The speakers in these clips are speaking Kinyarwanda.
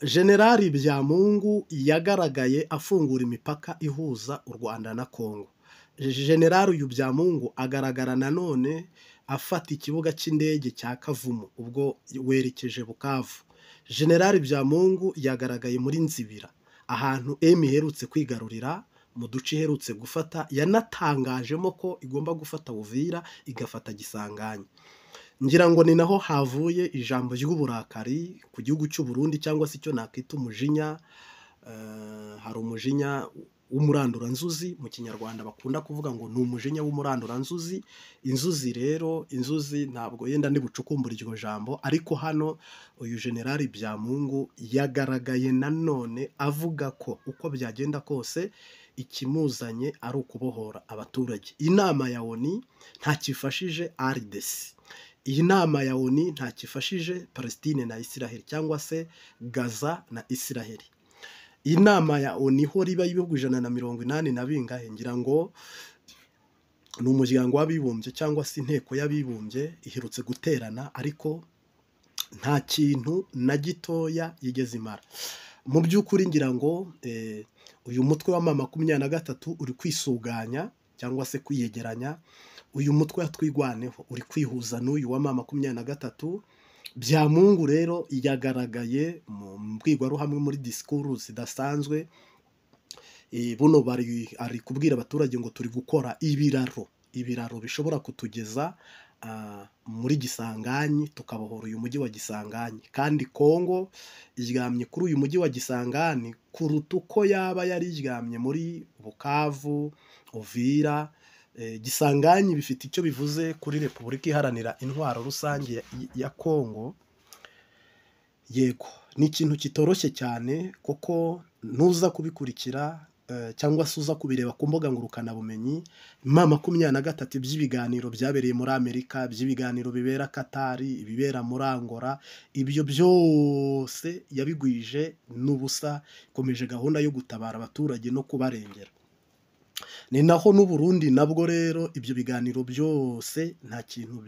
Generali Byamungu yagaragaye afungura imipaka ihuza u Rwanda na Kongo. Generali uyu Byamungu agaragara nanone afata ikibuga cy'indege cya Kavumu ubwo werekeje Bukavu. Generali Byamungu yagaragaye muri Nzibira, ahantu M iherutse kwigarurira mu duce iherutse gufata, yanatangajemo ko igomba gufata Uvira igafata Gisanganya. Ngira ngo ni naho havuye ijambo ry'uburakari ku gihugu cy'u Burundi, cyangwa se icyo nakita umujinya. Hari umujinya w'umuranduranzuzi mu Kinyarwanda bakunda kuvuga ngo ni umujinya w'umuranduranzuzi. Inzuzi rero, inzuzi ntabwo yenda ndi bucukumbura iryo jambo, ariko hano uyu Generali Byamungu yagaragaye nanone avuga ko uko byagenda kose ikimuzanye ari ukubohora abaturage. Inama ya ONU ntakifashije RDC, iyi nama ya ONU ntakifashije Palestine na Israel, cyangwa se Gaza na Israel. Iyi nama ya ONU ihora iba y'ibihugu 180 na bingahe, ngira ngo ni umuryango w'abibumbye cyangwa se inteko y'abibumbye iherutse guterana, ariko nta kintu na gitoya yigeze imara. Mu by'ukuri ngira ngo uyu mutwe wa M23 uri kwisuganya cyangwa se kwiyegeranya, uyu mutwe Twigwaneho uri kwihuza n'uyu wa M23. Byamungu rero yagaragaye mu mbwirwaruhame muri disikuru zidasanzwe. Buno bari ari kubwira abaturage ngo turi gukora ibiraro, ibiraro bishobora kutugeza muri Gisanganyi, tukabohora uyu mujyi wa Gisanganyi. Kandi Kongo iryamye kuri uyu mujyi wa Gisangani kuruta uko yaba yari iryamye muri Bukavu, Uvira. Gisanganyi bifite icyo bivuze kuri Repubulika Iharanira Intwaro Rusange ya Kongo. Yego, ni ikintu kitoroshye cyane, kuko ntuza kubikurikira cyangwa se uza kubireba ku mbuga ngurukanabumenyi. M23 by'ibiganiro byabereye muri Amerika, by'ibiganiro bibera Katari, ibibera muri Angola, ibyo byose yabigwije n'ubusa, ikomeje gahunda yo gutabara abaturage no kubarengera. Ni naho n'u Burundi nabwo rero ibyo biganiro byose nta kintu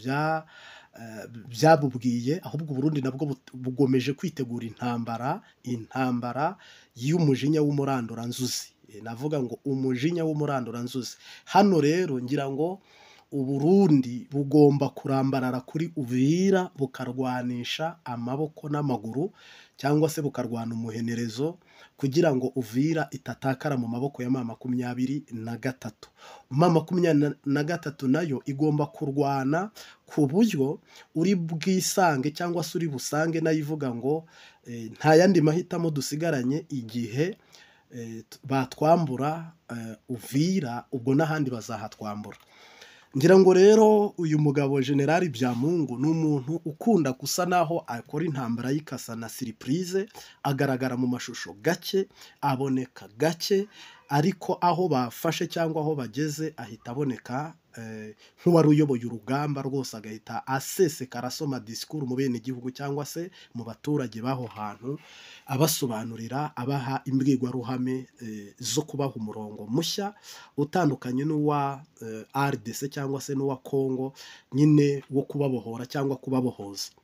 byabubwiye, ahubwo Burundi nabwo bugomeje kwitegura intambara, intambara y'umujinya w'umuranduranzuzi. Navuga ngo umujinya w'umuranduranzuzi. Hano rero ngira ngo Uburundi bugomba kurambarara kuri Uvira, bukarwanisha amaboko n'amaguru, cyangwa se bukarwana umuhenerezo kugira ngo Uvira itatakara mu maboko ya M23. M23 nayo igomba kurwana ku buryo uri bwisange cyangwa se uri busange nayo ivuga ngo nta yandi mahitamo dusigaranye igihe batwambura Uvira, ubwo n'ahandi bazahatwambura. Ngira ngo rero uyu mugabo Generali Byamungu ni umuntu ukunda gusa naho akora intambara y'ikasa na surprise, agaragara mu mashusho gake, aboneka gake, ariko aho bafashe cyangwa aho bageze ahita aboneka nk'uwari uyoboye urugamba rwose, agahita asesekara asoma disikuru mu bene gihugu cyangwa se mu baturage b'aho hantu, abasobanurira, abaha imbwirwaruhame zo kubaha umurongo mushya utandukanye n'uwa RDC cyangwa se n'uwa Kongo nyine, wo kubabohora cyangwa kubabohoza.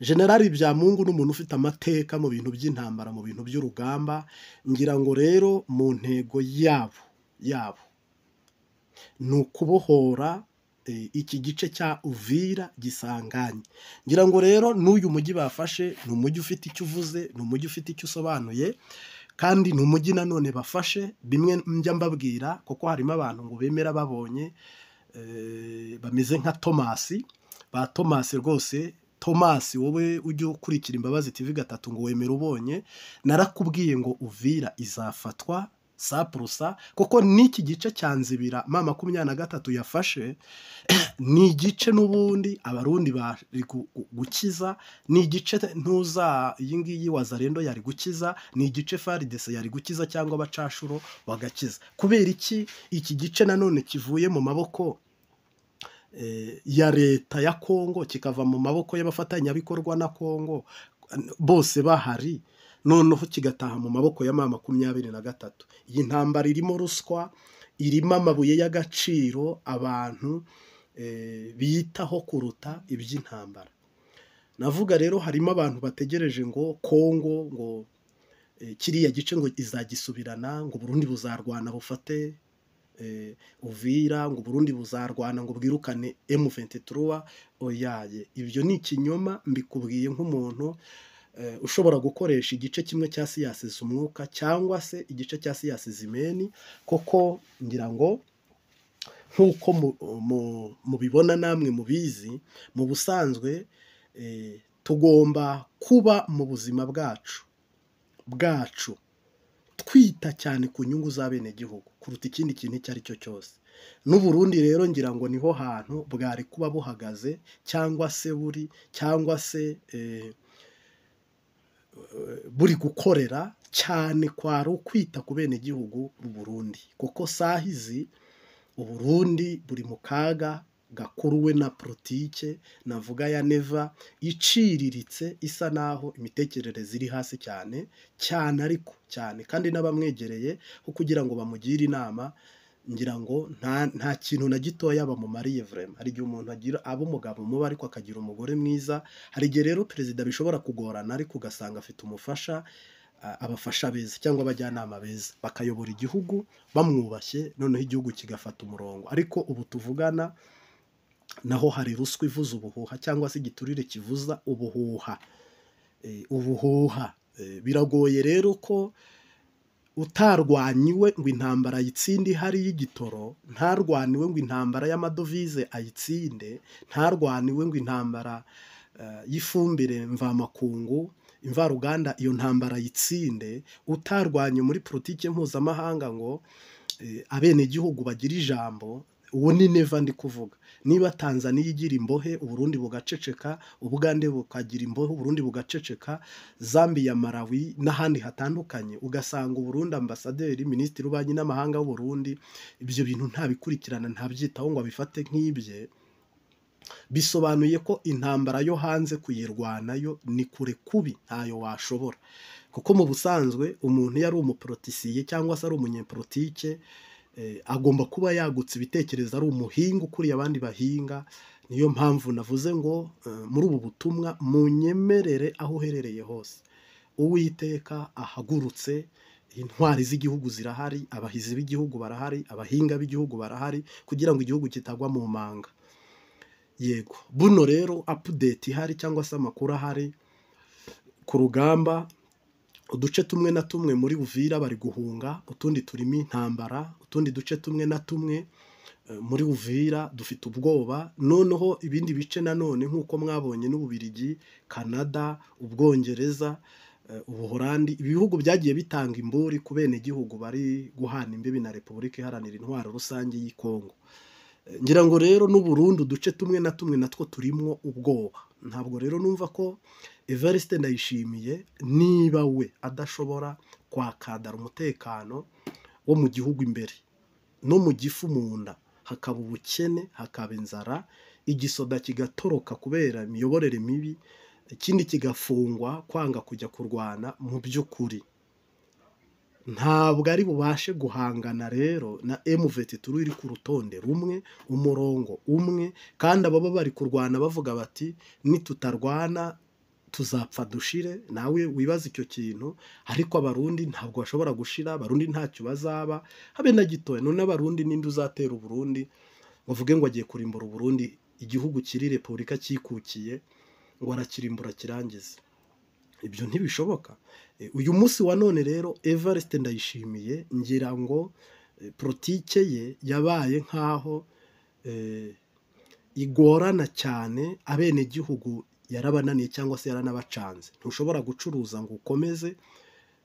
Generali Byamungu ni umuntu ufite amateka mu bintu by'intambara, mu bintu by'urugamba. Ngira ngo rero mu ntego yabo ni ukubohora iki gice cya Uvira Gisanganye. Ngira ngo rero n'uyu mujyi bafashe ni umujyi ufite icyo uvuze, ni umujyi ufite icyo usobanuye, kandi ni umujyi nanone bafashe bimwe njya mbabwira, kuko harimo abantu ngo bemera babonye bameze nka Tomasi, ba Tomasi rwose. Tomasi wowe ujye ukurikira Imbabazi TV 3 ngo wemere ubonye, narakubwiye ngo Uvira izafatwa sapurusa, kuko n'iki gice cya Nzibira M23 yafashe ni igice n'ubundi Abarundi bari gukiza, ni igice ntuza iyi ngiyi Wazalendo yari gukiza, ni igice FARDC yari gukiza cyangwa abacashuro bagakiza. Kubera iki iki gice nanone kivuye mu maboko ya leta ya Kongo, kikava mu maboko y'abafatanyabikorwa na Kongo bose bahari, noneho kigataha mu maboko ya M23. Iyi ntambara irimo ruswa, irimo amabuye y'agaciro abantu biyitaho kuruta iby'intambara. Navuga rero harimo abantu bategereje ngo Kongo ngo kiriya gice ngo izagisubirana, ngo Burundi buzarwana bufate Uvira, ngo Burundi buzarwana ngo bwirukane M23. Oyaye, ibyo ni ikinyoma, mbikubwiye nk'umuntu ushobora gukoresha igice kimwe cya siyasi z'umwuka cyangwa se igice cya siyasi zimeni, koko ngira ngo nk'uko mubibona namwe mubizi, mu busanzwe tugomba kuba mu buzima bwacu twita cyane ku nyungu z'abenegihugu kuruta ikindi kintu icyo ari cyo cyose. N'u Burundi rero ngira ngo niho hantu bwari kuba buhagaze cyangwa se buri cyangwa se buri gukorera cyane kwari ukwita ku benegihugu b'u Burundi, kuko sahizi u Burundi buri mu kaga gakuruwe na politike navuga ya Neva iciriritse, isa naho imitekerereze iri hasi cyane cyane, ariko cyane kandi n'abamwegereye ko kugira ngo bamugire inama ngira ngo nta kintu na gitoya bamumariye vraiment. Hari igihe umuntu agira aba umugabo mubi ariko akagira umugore mwiza. Hari igihe rero perezida bishobora kugorana ariko ugasanga afite umufasha, abafasha beza cyangwa abajyanama beza bakayobora igihugu bamwubashye, noneho igihugu kigafata umurongo. Ariko ubu tuvugana naho hari ruswa ivuza ubuhuha cyangwa se igiturire kivuza ubuhuha. Ubuhuha biragoye rero ko utarwaniwe ngo intambara ayitsinde ihari y'igitoro, ntarwaniwe ngo intambara y'amadovize ayitsinde, ntarwaniwe ngo intambara y'ifumbire mvamakungu imvaruganda iyo ntambara ayitsinde, utarwanye muri politike mpuzamahanga ngo abenegihugu bagira ijambo. Uwo ni Neva ndi kuvuga. Niba Tanzania igira imbohe Uburundi bugaceceka, Ubugande bukagira imbohe Uburundi bugaceceka, Zambia, Malawi n'ahandi hatandukanye, ugasanga Uburundi ambasaderi, minisitiri w'ububanyi n'amahanga w'u Burundi ibyo bintu ntabikurikirana, ntabyitaho ngo abifate nk'ibye, bisobanuye ko intambara yo hanze kuyirwanayo ni kure kubi, ntayo washobora. Kuko mu busanzwe umuntu yari umupolitisiye cyangwa se ari umunyepolitike agomba kuba yagutse ibitekerezo, ari umuhinga ukuriye abandi bahinga. Niyo mpamvu navuze ngo muri ubu butumwa munyemerere aho uherereye hose, Uwiteka ahagurutse, intwari z'igihugu zirahari, abahizi b'igihugu barahari, abahinga b'igihugu barahari, kugira ngo igihugu kitagwa mu manga. Yego, buno rero update ihari cyangwa se amakuru ahari ku rugamba, uduce tumwe na tumwe muri Uvira bari guhunga, utundi turimo intambara, utundi duce tumwe na tumwe muri Uvira dufite ubwoba. Noneho ibindi bice nanone nk'uko mwabonye n'Ububirigi, Canada, Ubwongereza, Ubuholandi, ibihugu byagiye bitanga imburi ku benegihugu bari guhana imbibi na Repubulika Iharanira Intwaro Rusange y'i Kongo. Ngira ngo rero n'u Burundi uduce tumwe na tumwe natwo turimwo ubwoba. Ntabwo rero numva ko Evariste Ndayishimiye niba we adashobora kwakadara umutekano wo mu gihugu imbere no mu gifu mu nda, hakaba ubukene, hakaba inzara, igisoda kigatoroka kubera imiyoborere mibi, ikindi kigafungwa kwanga kujya kurwana, mu by'ukuri ntabwo ari bubashe guhangana rero na M23 iri ku rutonde rumwe, umurongo umwe, kandi ababa bari kurwana bavuga bati nitutarwana tuzapfa dushire. Nawe wibaza icyo kintu, ariko Abarundi ntabwo bashobora gushira, Abarundi ntacyo bazaba habe na gitoya. None Abarundi ninde uzatera Uburundi bavuge ngo agiye kurimbura Uburundi, igihugu kiri repubulika cyikukiye ngo arakirimbura kirangize? Ibyo ntibishoboka. Uyu munsi wa none rero Evariste Ndayishimiye ngira ngo politike ye yabaye nkaho igorana cyane, abenegihugu yarabananiye cyangwa se yaranabacanze. Ntushobora gucuruza ngo ukomeze,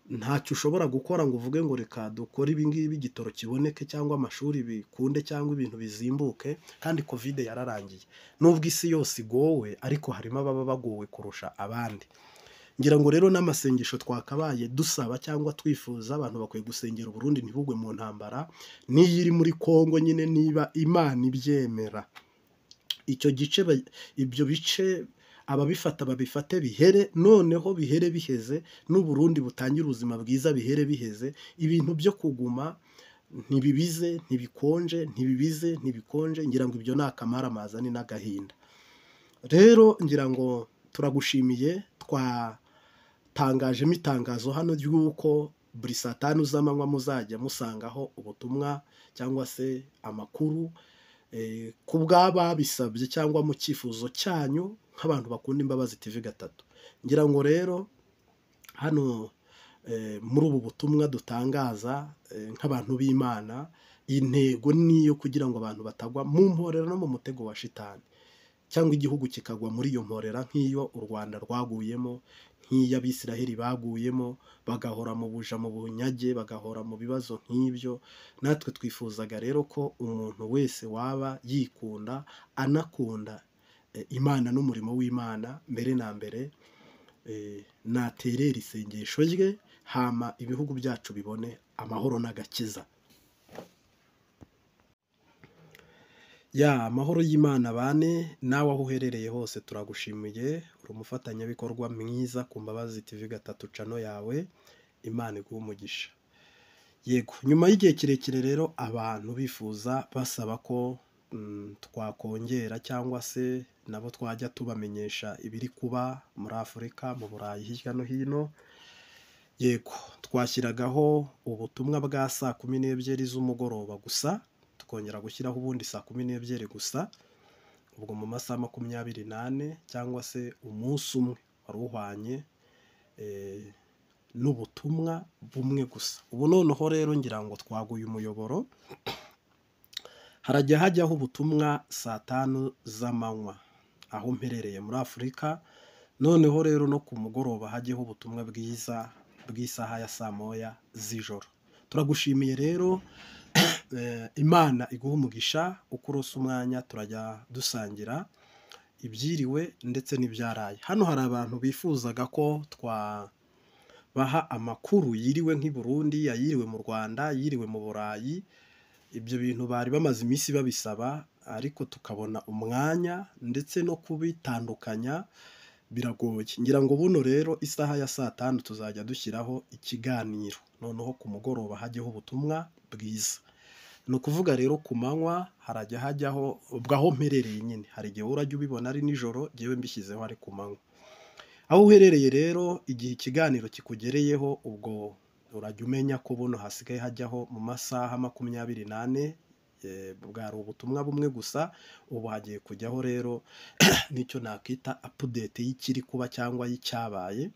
ntacyo ushobora gukora ngo uvuge ngo reka dukore ibi ngibi igitoro kiboneke cyangwa amashuri bikunde cyangwa ibintu bizimbuke, kandi Covid yararangiye. Nubwo isi yose igowe, ariko harimo ababa bagowe kurusha abandi. Ngira ngo rero n'amasengesho twakabaye dusaba cyangwa twifuza, abantu bakwiye gusengera Uburundi ntibugwe mu ntambara n'iyo iri muri Kongo nyine, niba Imana ibyemera icyo gice, ibyo bice ababifata babifate bihere, noneho bihere biheze, n'Uburundi butangire ubuzima bwiza bihere biheze. Ibintu byo kuguma ntibibize ntibikonje, ntibibize ntibikonje, ngira ngo ibyo ni akamaramaza ni n'agahinda. Rero ngira ngo Turagushimiye, twatangajemo itangazo hano ry'uko buri saa tanu z'amanywa muzajya musangaho ubutumwa cyangwa se amakuru ku bw'ababisabye cyangwa mu cyifuzo cyanyu nk'abantu bakunda Imbabazi TV gatatu. Ngira ngo rero hano muri ubu butumwa dutangaza nk'abantu b'Imana, intego niyo kugira ngo abantu batagwa mu mporera no mu mutego wa shitani, cyangwa igihugu kikagwa muri iyo mporera nk'iyo u Rwanda rwaguyemo, nk'iy'Abisiraheli baguyemo, bagahora mu buja, mu bunyage, bagahora mu bibazo nk'ibyo. Natwe twifuzaga rero ko umuntu wese waba yikunda anakunda Imana n'umurimo w'Imana mbere na mbere naterera isengesho rye, hama ibihugu byacu bibone amahoro n'agakiza. Ya amahoro y'Imana bane nawe aho uherereye hose, turagushimiye, uri umufatanyabikorwa mwiza ku Mbabazi TV gatatu cano yawe, Imana iguhe umugisha. Yego, nyuma y'igihe kirekire rero abantu bifuza basaba ko twakongera cyangwa se nabo twajya tubamenyesha ibiri kuba muri Afurika, mu Burayi, hirya no hino. Yego, twashyiragaho ubutumwa bwa saa 12 z'umugoroba gusa, tukongera gushyiraho ubundi saa 12 gusa, ubwo mu masaha 24 cyangwa se umunsi umwe wari uhwanye n'ubutumwa bumwe gusa. Ubu noneho rero ngira ngo twaguye umuyoboro, harajya hajyaho ubutumwa saa 5 z'amanywa aho mperereye muri Afurika, noneho rero no ku mugoroba hajyeho ubutumwa bwiza bw'isaha ya saa 1 z'ijoro. Turagushimiye rero, Imana iguha umugisha, uko urose umwanya turajya dusangira ibyiriwe ndetse n'ibyaraye. Hano hari abantu bifuzaga ko twabaha amakuru yiriwe nk'i Burundi, ayiriwe mu Rwanda, yiriwe mu Burayi. Ibyo bintu bari bamaze iminsi babisaba, ariko tukabona umwanya ndetse no kubitandukanya biragoye. Ngira ngo buno rero isaha ya saa 5 tuzajya dushyiraho ikiganiro, noneho ku mugoroba hajyeho ubutumwa bwiza. Ni ukuvuga rero ku manywa harajya hajyaho ubwo aho mperereye nyine, hari igihe urajya ubibona ari nijoro, jyewe mbishyizeho ari ku manywa. Aho uherereye rero igihe ikiganiro kikugereyeho, ubwo urajya umenya ko buno hasigaye hajyaho mu masaha 24, bwari ubutumwa bumwe gusa, ubu hagiye kujyaho rero nicyo nakita update y'ikiri kuba cyangwa y'icyabaye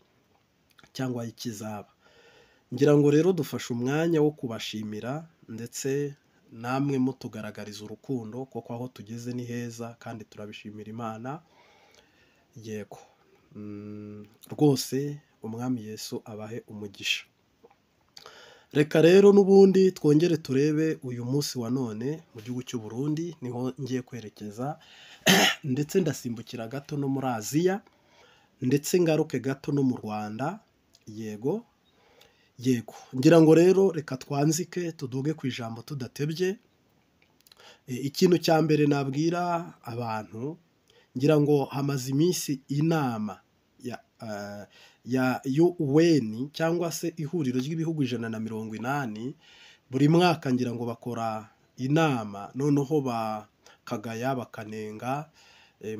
cyangwa y'ikizaba. Ngira ngo rero dufashe umwanya wo kubashimira ndetse namwe mutugaragariza urukundo, kuko aho tugeze ni heza kandi turabishimira Imana. Yego, rwose Umwami Yesu abahe umugisha. Reka rero n'ubundi twongere turebe uyu munsi wa none mu gihugu cy'u Burundi, niho ngiye kwerekeza, ndetse ndasimbukira gato no muri Aziya, ndetse ngaruke gato no mu Rwanda. Yego, yego, ngira ngo rero reka twanzike tuduge ku ijambo tudatebye. Ikintu cya mbere nabwira abantu, ngira ngo hamaze iminsi inama ya UN cyangwa se ihuriro ry'ibihugu 180, buri mwaka ngira ngo bakora inama, noneho bakagaya bakanenga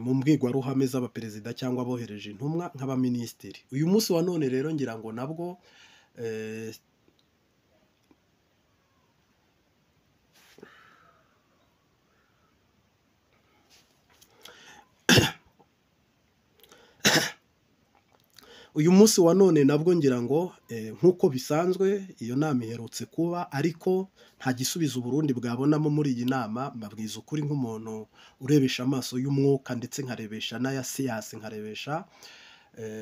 mu mbwirwaruhame z'abaperezida cyangwa abohereje intumwa nk'abaminisitiri. Uyu munsi wa none rero ngira ngo nabwo uyu munsi wa none nabwo ngira ngo nk'uko bisanzwe iyo nama iherutse kuba, ariko nta gisubizo Burundi bwabonamo muri iyi nama. Mbabwiza ukuri nk'umuntu urebesha amaso y'umwuka ndetse nkarebesha n'aya siyansi, nkarebesha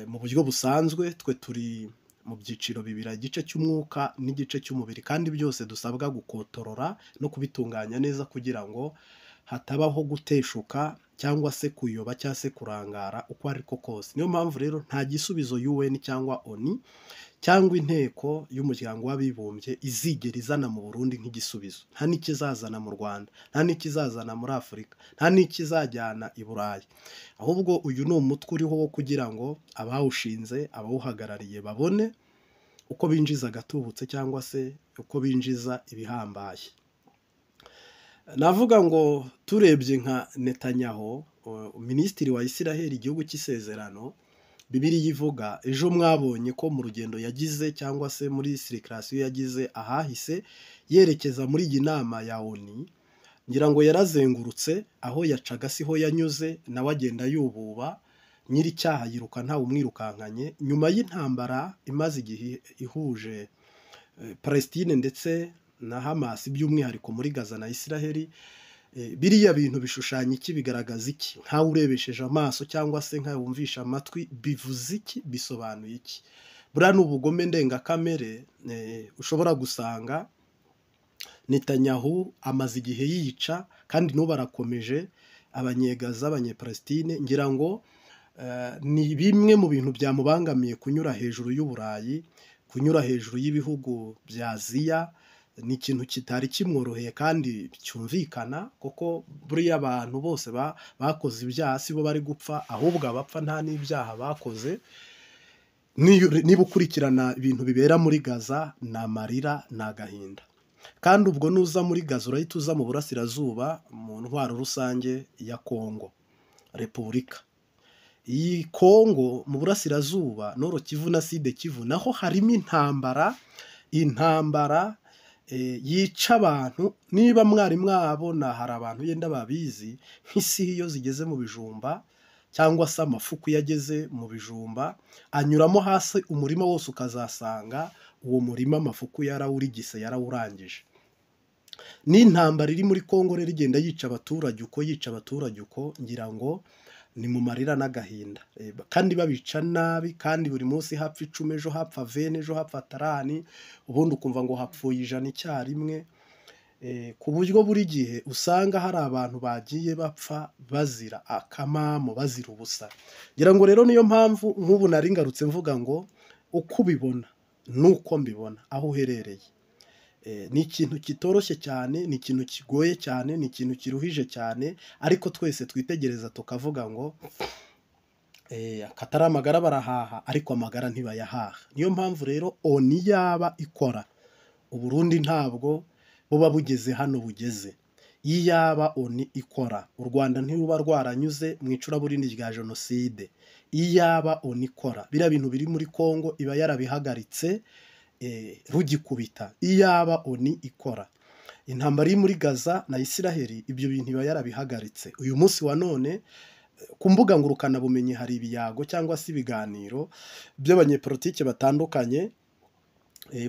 mu buryo busanzwe. Twe turi mu byiciro bibiri, igice cy'umwuka n'igice cy'umubiri, kandi byose dusabwa gukotorora no kubitunganya neza kugira ngo hatabaho guteshuka cyangwa se kuyoba cyangwa se kurangara uko ariko kose. Niyo mpamvu rero nta gisubizo UN cyangwa ONU cyangwa inteko y'umuryango w'abibumbye izigera izana mu Burundi nk'igisubizo. Nta n'ikizazana mu Rwanda, nta n'ikizazana muri Afurika, nta n'ikizajyana i Burayi. Ahubwo uyu ni umutwe uriho wo kugira ngo abawushinze, abawuhagarariye babone uko binjiza agatubutse cyangwa se uko binjiza ibihambaye. Navuga ngo turebye nka Netanyahu, minisitiri wa Isiraheli, igihugu cy'isezerano, Bibiliya ivuga. Ejo mwabonye ko mu rugendo yagize cyangwa se muri sirikirasiyo yagize ahahise yerekeza muri iyi nama ya ONU, ngira ngo yarazengurutse, aho yacaga siho yanyuze, nawe agenda yububa, nyir'icyaha yiruka ntawe umwirukankanye. Nyuma y'intambara imaze igihe ihuje Palestine ndetse na Hamas, by'umwihariko muri Gaza na Israheli, biriya bintu bishushanya iki, bigaragaza iki? Nkawe urebesheje amaso cyangwa se nkawe wumvisha amatwi, bivuze iki, bisobanuye iki? Buriya ni ubugome ndengakamere. Ushobora gusanga Netanyahu amaze igihe yica, kandi n'ubu arakomeje abanyegaza, abanyepalestine. Ngira ngo ni bimwe mu bintu byamubangamiye kunyura hejuru y'Uburayi, kunyura hejuru y'ibihugu bya Aziya. Ni ikintu kitari kimworoheye kandi cyumvikana, kuko buriya abantu bose bakoze ibyaha si bo bari gupfa, ahubwo abapfa nta n'ibyaha bakoze. Niba ukurikirana ibintu bibera muri Gaza, ni amarira, ni agahinda. Kandi ubwo nuza muri Gaza urahita uza mu burasirazuba, mu ntwaro rusange ya Kongo Repubulika. Iyi Kongo mu burasirazuba, Nord Kivu na Sud Kivu, naho harimo intambara, intambara yica abantu. Niba mwari mwabona hari abantu yenda babizi, nk'isi iyo zigeze mu bijumba cyangwa se amafuku yageze mu bijumba anyuramo hasi, umurima wose ukazasanga uwo murima amafuku yarawurigise, yarawurangije. N'intambara iri muri Kongo rero igenda yica abaturage uko yica abaturage uko, ngira ngo ni mu marira n'agahinda, kandi babica nabi, kandi buri munsi hapfa 10, ejo hapfa 20, ejo hapfa 30, ubundi ukumva ngo hapfuye 100 icyarimwe, ku buryo buri gihe usanga hari abantu bagiye bapfa bazira akamamo, bazira ubusa. Ngira ngo rero niyo mpamvu nk'ubu nari ngarutse mvuga ngo uko ubibona nuko mbibona aho uherereye, ni ikintu kitoroshye cyane, ni ikintu kigoye cyane, ni ikintu kiruhije cyane, ariko twese twitegereza tukavuga ngo akatari amagara barahaha, ariko amagara ntibayahaha. Niyo mpamvu rero ONU yaba ikora, Uburundi ntabwo buba bugeze hano bugeze. Iyaba ONU ikora, u Rwanda ntiruba rwaranyuze mu icuraburindi rya jenoside. Iyaba ONU ikora, biriya bintu biri muri Kongo iba yarabihagaritse rugikubita. Iyaba ONU ikora, intambara iri muri Gaza na Israheli, ibyo bintu iba yarabihagaritse. Uyu munsi wa none ku mbuga ngurukanabumenyi hari ibiyago cyangwa se ibiganiro by'abanyepolitike batandukanye,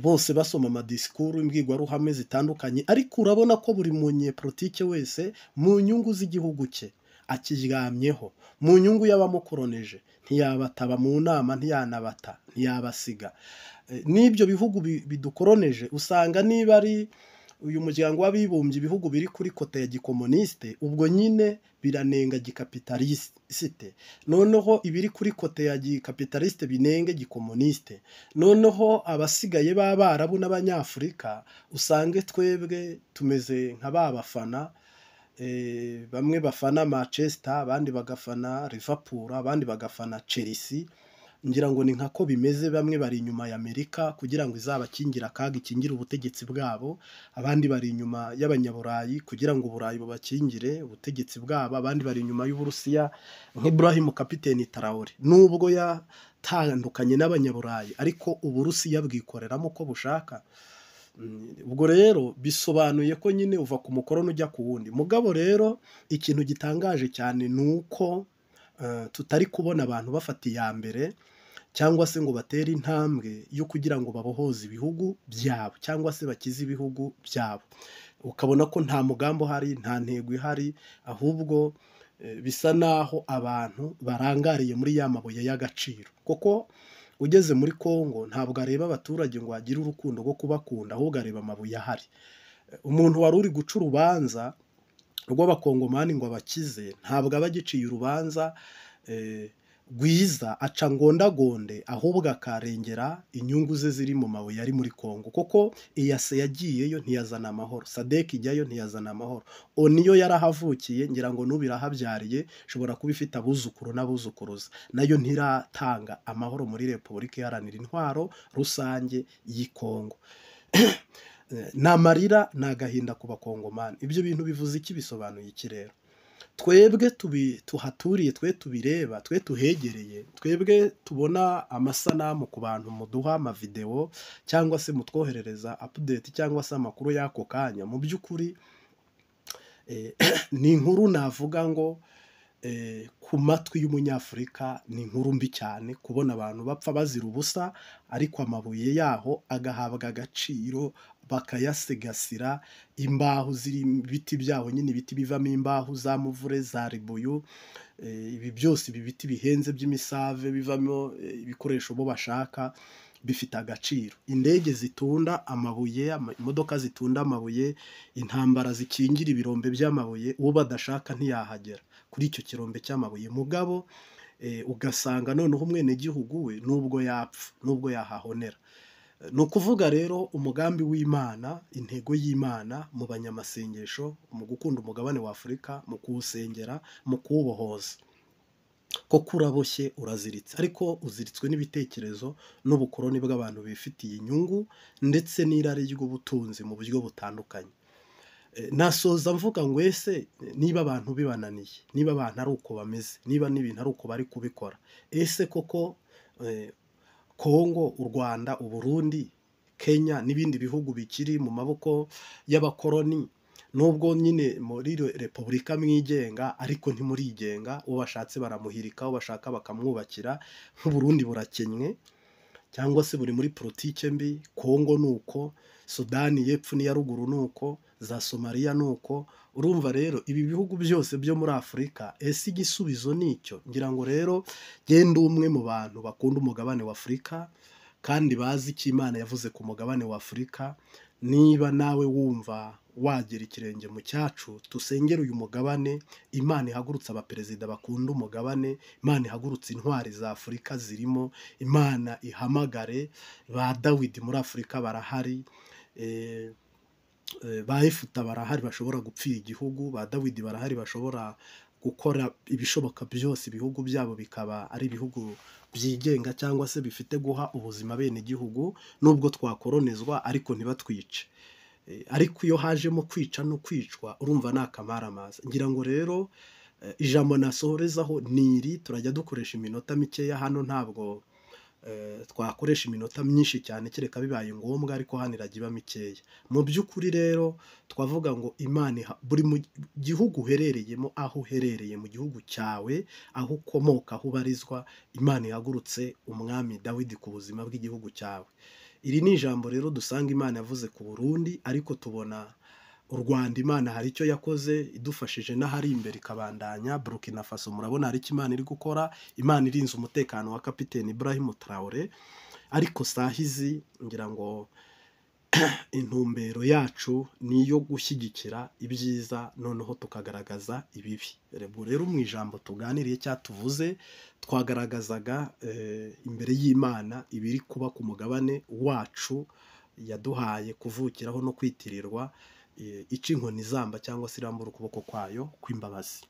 bose basoma amadisikuru, imbwirwaruhame zitandukanye, ariko urabona ko buri munyepolitike wese mu nyungu z'igihugu cye akiryamyeho, mu nyungu y'abamukoroneje, ntiyabataba mu nama, ntiyanabata, ntiyabasiga. N'ibyo bihugu bidukoroneje usanga niba ari uyu muryango w'abibumbye, ibihugu biri kuri kote ya gikomuniste, ubwo nyine biranenga gikapitalisite, noneho ibiri kuri kote ya gikapitalisite binenge gikomuniste, noneho abasigaye b'abarabu n'abanyafurika usange twebwe tumeze nka ba bafana, bamwe bafana Manchester, abandi bagafana Liverpool, abandi bagafana Chelsea. Ngira ngo ni nkako bimeze, bamwe bari inyuma ya Amerika kugira ngo izabakingire akaga, ikingire ubutegetsi bwabo, abandi bari inyuma y'abanyaburayi kugira ngo Uburayi bubakingire ubutegetsi bwabo, abandi bari inyuma y'Uburusiya nk'Ibrahim Kapiteni Traore. Nubwo yatandukanye n'abanyaburayi, ariko Uburusiya bwikoreramo uko bushaka. Ubwo rero bisobanuye ko nyine uva ku mukoroni ujya ku wundi. Mugabo rero ikintu gitangaje cyane ni uko tutari kubona abantu bafata iya mbere cyangwa se ngo batere intambwe yo kugira ngo babohoze ibihugu byabo cyangwa se bakize ibihugu byabo. Ukabona ko nta mugambi uhari, nta ntego ihari, ahubwo bisa naho abantu barangariye muri ya mabuye y'agaciro. Kuko ugeze muri Kongo ntabwo areba abaturage ngo agire urukundo rwo kubakunda, ahubwo areba amabuye ahari. Umuntu wari uri guca urubanza rw'abakongomani ngo abakize, ntabwo aba agiciye urubanza rwiza, aca ngondagonde, ahubwo akarengera inyungu ze ziri mu mabuye ari muri Kongo. Kuko EAC yagiyeyo ntiyazana amahoro, SADC ijyayo ntiyazana amahoro, ONU yo yarahavukiye, ngira ngo n'ubu irahabyariye, ishobora kuba ifite abuzukuru n'abuzukuruza, nayo ntiratanga amahoro muri Repubulika Iharanira Intwaro Rusange y'i Kongo. Ni amarira, ni agahinda ku bakongomani. Ibyo bintu bivuze iki, bisobanuye iki rero? Twebwe tuhaturiye, twe tubireba, twe tuhegereye, twebwe tubona amasanamu ku bantu muduha amavidewo cyangwa se mutwoherereza update cyangwa se amakuru y'ako kanya, mu by'ukuri ni inkuru navuga ngo ku matwi y'umunyafurika ni inkuru mbi cyane, kubona abantu bapfa bazira ubusa, ariko amabuye yaho agahabwa agaciro, bakayasigasira, imbaho ziri ibiti byaho nyine, ibiti bivamo imbaho za muvure, za ribuyu, ibi byose, ibi biti bihenze by'imisave bivamo ibikoresho bo bashaka, bifite agaciro. Indege zitunda amabuye, imodoka zitunda amabuye, intambara zikingira ibirombe by'amabuye, uwo badashaka ntiyahagera kuri icyo kirombe cy'amabuye. Mugabo ugasanga noneho umwenegihugu we nubwo yapfa, nubwo yahahonera. Ni ukuvuga rero umugambi w'Imana, intego y'Imana mu banyamasengesho, mu gukunda umugabane wa Afurika, mu kuwusengera, mu kuwubohoza. Koko uraboshye, uraziritse, ariko uziritswe n'ibitekerezo n'ubukoroni bw'abantu bifitiye inyungu ndetse n'irari ry'ubutunzi mu buryo butandukanye. Nasoza mvuga ngo ese niba abantu bibananiye, niba abantu ari uko bameze, niba n'ibintu ari uko bari kubikora, ese koko Kongo, u Rwanda, u Burundi, Kenya n'ibindi bihugu bikiri mu maboko y'abakoroni, nubwo nyine muri repubulika mwigenga ariko ntimurigenga, uwo bashatse baramuhirika, uwo bashaka bakamwubakira, nk'u Burundi burakenywe cyangwa se buri muri politike mbi, Kongo ni uko, Sudani y'Epfo n'iya ruguru ni uko, za Somaliya ni uko. Urumva rero ibi bihugu byose byo muri Afurika, ese igisubizo ni icyo? Ngira ngo rero genda umwe mu bantu bakunda umugabane wa Afurika kandi bazi icyo Imana yavuze ku mugabane wa Afurika, niba nawe wumva wagera ikirenge mu cyacu, tusengere uyu mugabane, Imana ihagurutse abaperezida bakunda umugabane, Imana ihagurutse intwari za Afurika zirimo, Imana ihamagare ba Dawidi muri Afurika barahari, ba Efuta barahari bashobora gupfira igihugu, ba Dawidi barahari bashobora gukora ibishoboka byose ibihugu byabo bikaba ari ibihugu byigenga cyangwa se bifite guha ubuzima bene igihugu, nubwo twakoronizwa ariko ntibatwice. Ariko iyo hajemo kwica no kwicwa, urumva ni akamaramaza. Ngira ngo rero ijambo nasohorezaho ni iri, turajya dukoresha iminota mikeya hano, ntabwo twakoresha iminota myinshi cyane kereka bibaye ngombwa, ariko hano irajya iba mikeya. Mu by'ukuri rero twavuga ngo Imana buri mu gihugu uherereyemo, aho uherereye mu gihugu cyawe, aho ukomoka, aho ubarizwa, Imana ihagurutse umwami Dawidi ku buzima bw'igihugu cyawe. Iri ni ijambo rero dusanga Imana yavuze ku Burundi, ariko tubona u Rwanda Imana hari icyo yakoze idufashije n'ahari imbere ikabandanya. Burkina Faso murabona hari icyo Imana iri gukora, Imana irinze umutekano wa kapiteni Ibrahim Traoré, ariko sahizi ngira ngo intumbero yacu ni iyo gushyigikira ibyiza noneho tukagaragaza ibibi. Ubwo rero mu ijambo tuganiriye cyangwa tuvuze, twagaragazaga imbere y'Imana ibiri kuba ku mugabane wacu yaduhaye kuvukiraho no kwitirirwa, ica inkoni izamba cyangwa se irambura ukuboko kwayo kw'imbabazi.